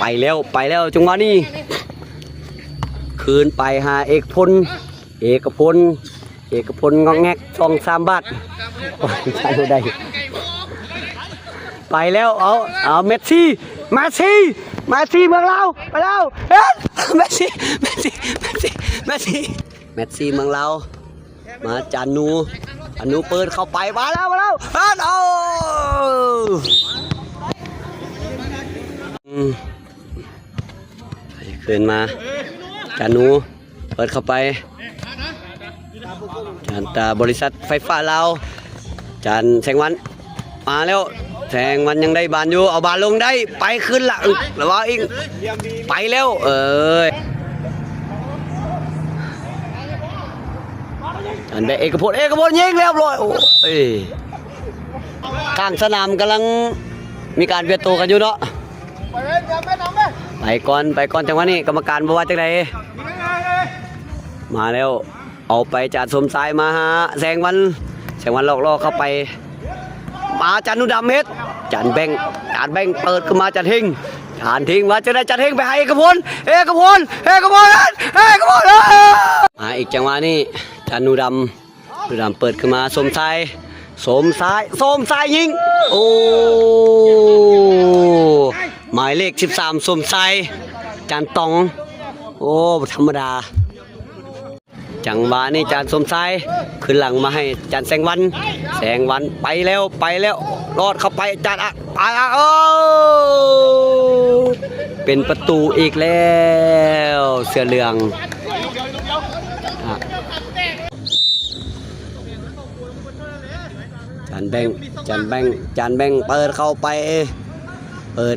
ໄປແລ້ວ ໄປແລ້ວ ຈັງຫວະນີ້ ຄືນໄປຫາເອກພົນ ເອກພົນ ເອກພົນງອກແງກ ສອງສາມບາດ ໄປແລ້ວ ເອົາ ເອົາ ເມດຊີ ເມດຊີ ເມດຊີ ເມືອງລາວ ໄປແລ້ວ ເອີ ເມດຊີ ເມດຊີ ເມດຊີ ເມດຊີ ເມດຊີ ເມືອງລາວ ມາ ຈານນູ ຈານນູເປີດເຂົ້າໄປ ມາແລ້ວ ມາແລ້ວ ເອີ ໂອ້ ອືມ ຄືນມາ ຈານນູ ເປີດເຂົ້າໄປ ຈານຕາ ບໍລິສັດໄຟຟ້າລາວ ຈານແສງວັນ ມາແລ້ວ ແສງວັນຍັງໄດ້ບານຢູ່ ເອົາບານລົງໄດ້ ໄປຄືນລະ ລະວ່າອີກ ໄປແລ້ວ ເອີຍ ຈານແບກ ເອກະພົນ ເອກະພົນຍິງ ຮຽບຮ້ອຍ ໂອ້ຍ ຂ້າງສະໜາມກຳລັງມີການປຽນໂຕກັນຢູ່ເນາະ ໄປກ່ອນ ໄປກ່ອນ ຈັງຫວະນີ້ກຳມະການບໍ່ວ່າຈັ່ງໃດ ມາແລ້ວ ເອົາໄປ ຈານສົມຊາຍ ມາຫາແສງວັນ ແສງວັນຫຼອກລໍ້ເຂົ້າໄປ ມາ ຈານນູດຳເຮັດ ຈານແບງ ຈານແບງເປີດຂຶ້ນມາ ຈານເຮັງ ຈານເຮັງວ່າຈັ່ງໃດ ຈານເຮັງໄປຫາເອກະພົນ ເອກະພົນ ເອກະພົນ ເອກະພົນ ມາອີກຈັງຫວະນີ້ ຈານນູດຳ ດູດຳເປີດຂຶ້ນມາ ສົມຊາຍ ສົມຊາຍ ສົມຊາຍຍິງ ໂອ້ ໝາຍເລກສິບສາມ ສົມຊາຍ ຈານຕອງ ໂອ້ ບໍ່ທຳມະດາ ຈັງຫວະນີ້ ຈານສົມຊາຍ ຄືນຫຼັງມາໃຫ້ ຈານແສງວັນ ແສງວັນໄປແລ້ວ ໄປແລ້ວ ລອດເຂົ້າໄປ ຈານອາ ອາ ອາ ໂອ້ ເປັນປະຕູອີກແລ້ວ ເສືອເຫຼືອງ ອາ ຈານແບງ ຈານແບງ ຈານແບງເປີດເຂົ້າໄປ ເປີດ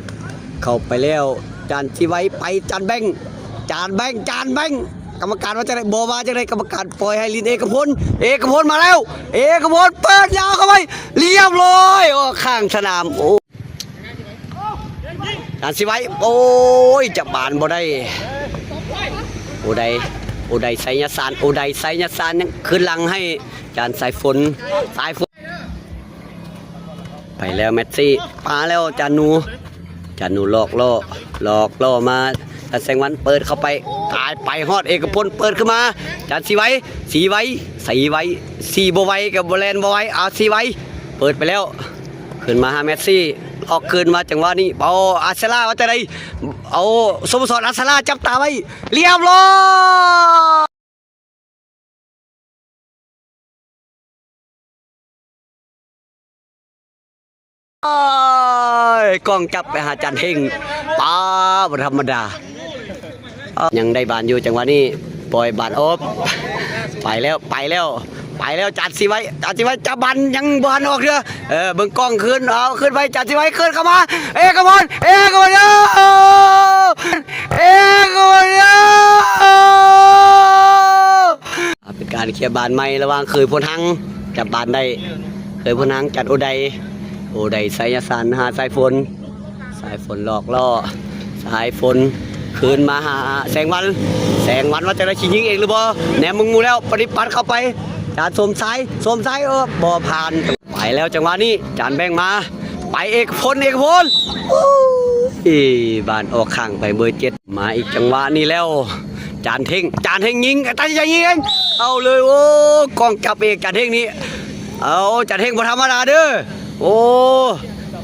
ເຂົ້າໄປແລ້ວ ຈານຊິໄວໄປ ຈານແບງ ຈານແບງ ຈານແບງ ກຳມະການວ່າຈັ່ງໃດ ບໍ່ວ່າຈັ່ງໃດ ກຳມະການປ່ອຍໃຫ້ຫຼິ້ນ ເອກະພົນ ເອກະພົນມາແລ້ວ ເອກະພົນເປີດຍາວເຂົ້າໄປ ຮຽບຮ້ອຍ ອອກຂ້າງສະໜາມ ໂອ້ ຈານຊິໄວ ໂອ້ຍ ຈັບບານບໍ່ໄດ້ ໂອໄດ ໂອໄດ ໄຊຍະສານ ໂອໄດ ໄຊຍະສານ ຍັງຄືນຫຼັງໃຫ້ ຈານສາຍຝົນ ສາຍຝົນ ໄປແລ້ວ ແມັດຊີ ປາແລ້ວ ຈານູ ຈານູຫຼອກລໍ້ ຫຼອກລໍ້ມາ ຈານແສງວັນເປີດເຂົ້າໄປ ກາຍໄປຮອດເອກະພົນ ເປີດຂຶ້ນມາ ຈານສີໄວ ສີໄວ ສີໄວ ສີບໍ່ໄວກໍບໍ່ແລ່ນບໍ່ໄວ ເອົາ ສີໄວ ເປີດໄປແລ້ວ ຂຶ້ນມາຫາແມັດຊີ ອອກຄືນມາ ຈັງຫວະນີ້ ເອົາ ອາສາລາວ່າຈັ່ງໃດ ເອົາ ສົມປະສອນ ອາສາລາ ຈັບຕາໄວ້ ຮຽບຮ້ອຍ ໂອ້ຍ ກ້ອງຈັບໄປຫາຈານເຮັງ ປາ ບໍ່ທຳມະດາ ຍັງໄດ້ບານຢູ່ ຈັງຫວະນີ້ປ່ອຍບານອອກ ໄປແລ້ວ ໄປແລ້ວ ໄປແລ້ວ ຈານສີໄວ ຈານສີໄວ ຈັບບານຍັງບໍ່ທັນອອກເທື່ອ ເອີ ເບິ່ງກ້ອງຄືນ ເອົາ ຄືນໄປ ຈານສີໄວ ຄືນເຂົ້າມາ ເອກະພົນ ເອກະພົນ ເອີ ເອກະພົນ ເອີ ເປັນການເຄຍບານໃໝ່ລະຫວ່າງເຄີຍໂພນຮັງ ຈັບບານໄດ້ ເຄີຍໂພນຮັງ ຈັດໂອໄດ ໂອໄດ ໄຊຍະສານ ຫາສາຍຝົນ ສາຍຝົນຫຼອກລໍ້ ສາຍຝົນຄືນມາຫາແສງວັນ ແສງວັນວ່າຈະໄດ້ຊິຍິງເອງຫຼືບໍ່ ແນມເບິ່ງໝູ່ແລ້ວ ປະຕິປັດເຂົ້າໄປ ຈານສົມຊາຍ ສົມຊາຍ ເອີ ບໍ່ຜ່ານ ໄປແລ້ວຈັງຫວະນີ້ ຈານແບ່ງມາ ໄປເອກະພົນ ເອກະພົນ ໂອ້ຍ ບານອອກຂ້າງໄປເບີເຈັດ ມາອີກຈັງຫວະນີ້ແລ້ວ ຈານເທັງ ຈານເທັງຍິງ ຕັດສິນໃຈຍິງເອງ ເອົາເລີຍ ໂອ້ ກ້ອງຈັບເອກ ຈານເທັງນີ້ ເອົາ ຈານເທັງບໍ່ທຳມະດາເດີ ໂອ້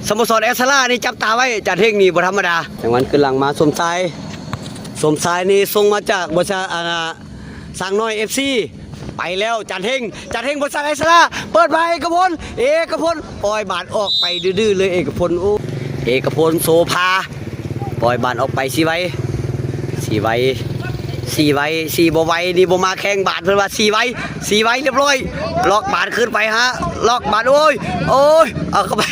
ສະໂມສອນແອສຕາລານີ້ຈັບຕາໄວ້ ຈານເທັງນີ້ບໍ່ທຳມະດາ ຈັງຫວະຂຶ້ນຫຼັງມາ ສົມຊາຍ ສົມຊາຍນີ້ສົ່ງມາຈາກບໍລິສັດ ອັນນ່າ ຊ້າງນ້ອຍເອັຟຊີ ໄປແລ້ວ ຈານເທັງ ຈານເທັງ ບໍລິສັດໄອສະລາ ເປີດມາເອກະພົນ ເອກະພົນ ປ່ອຍບານອອກໄປດື້ໆເລີຍ ເອກະພົນ ໂອ້ ເອກະພົນ ໂສພາ ປ່ອຍບານອອກໄປ ສີໄວ ສີໄວ ສີໄວ ສີບໍ່ໄວ ນີ້ບໍ່ມາແຂ່ງບານ ເພິ່ນວ່າສີໄວ ສີໄວ ຮຽບຮ້ອຍ ລັອກບານຄືນໄປຫາ ລັອກບານ ໂອ້ຍ ໂອ້ຍ ເອົາເຂົ້າໄປ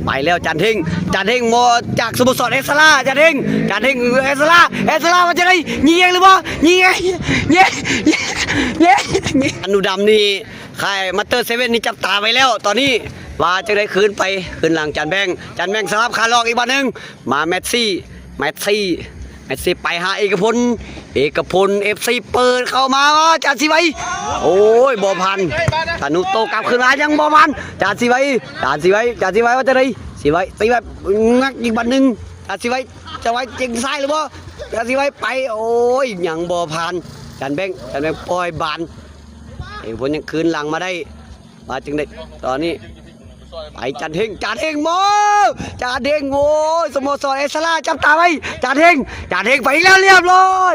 ໄປແລ້ວ ຈານເທັງ ຈານເທັງ ມາຈາກສະໂມສອນແອສຕາລາ ຈານເທັງ ຈານເທັງ ແອສຕາລາ ແອສຕາລາ ວ່າຈະໄດ້ຍິງເອງຫຼືບໍ່ ຍິງເອງ ຍິງ ຍິງ ອະນຸດຳນີ້ ຄ້າຍມາສເຕີເຊເວັນນີ້ຈັບຕາໄວ້ແລ້ວ ຕອນນີ້ ວ່າຈະໄດ້ຄືນໄປ ຄືນຫຼັງຈານແບ່ງ ຈານແບ່ງສະລັບຂາຫຼອກອີກບາດໜຶ່ງ ມາແມັດຊີ ແມັດຊີ ແມັດຊີ ໄປຫາເອກະພົນ ເອກະພົນ ເອັຟຊີ ເປີດເຂົ້າມາ ຈານສີໄວ ໂອ້ຍ ບໍ່ຜ່ານ ຕານຸໂຕ້ກັບຄືນມາ ຍັງບໍ່ຜ່ານ ຈານສີໄວ ຈານສີໄວ ຈານສີໄວ ວ່າຈະໄດ້ ສີໄວ ຕີໄວ້ ງັດອີກບາດໜຶ່ງ ກາຊິໄວ ຈະໄວ ເຈັງຊ້າຍຫຼືບໍ່? ກາຊິໄວ ໄປ ໂອ້ຍ ຍັງບໍ່ຜ່ານ. ຈານແບງ ຈານແບງປ່ອຍບານ ເອກພົນຍັງຄືນຫຼັງມາໄດ້ ມາຈຶ່ງໄດ້ ຕອນນີ້ ໄປ ຈານເຮງ ຈານເຮງ ໂມ ຈານເຮງ ໂອ້ຍ ສະໂມສອນເອສລາ ຈັບຕາໄວ້ ຈານເຮງ ຈານເຮງ ໄປອີກແລ້ວ ລຽບຮ້ອຍ.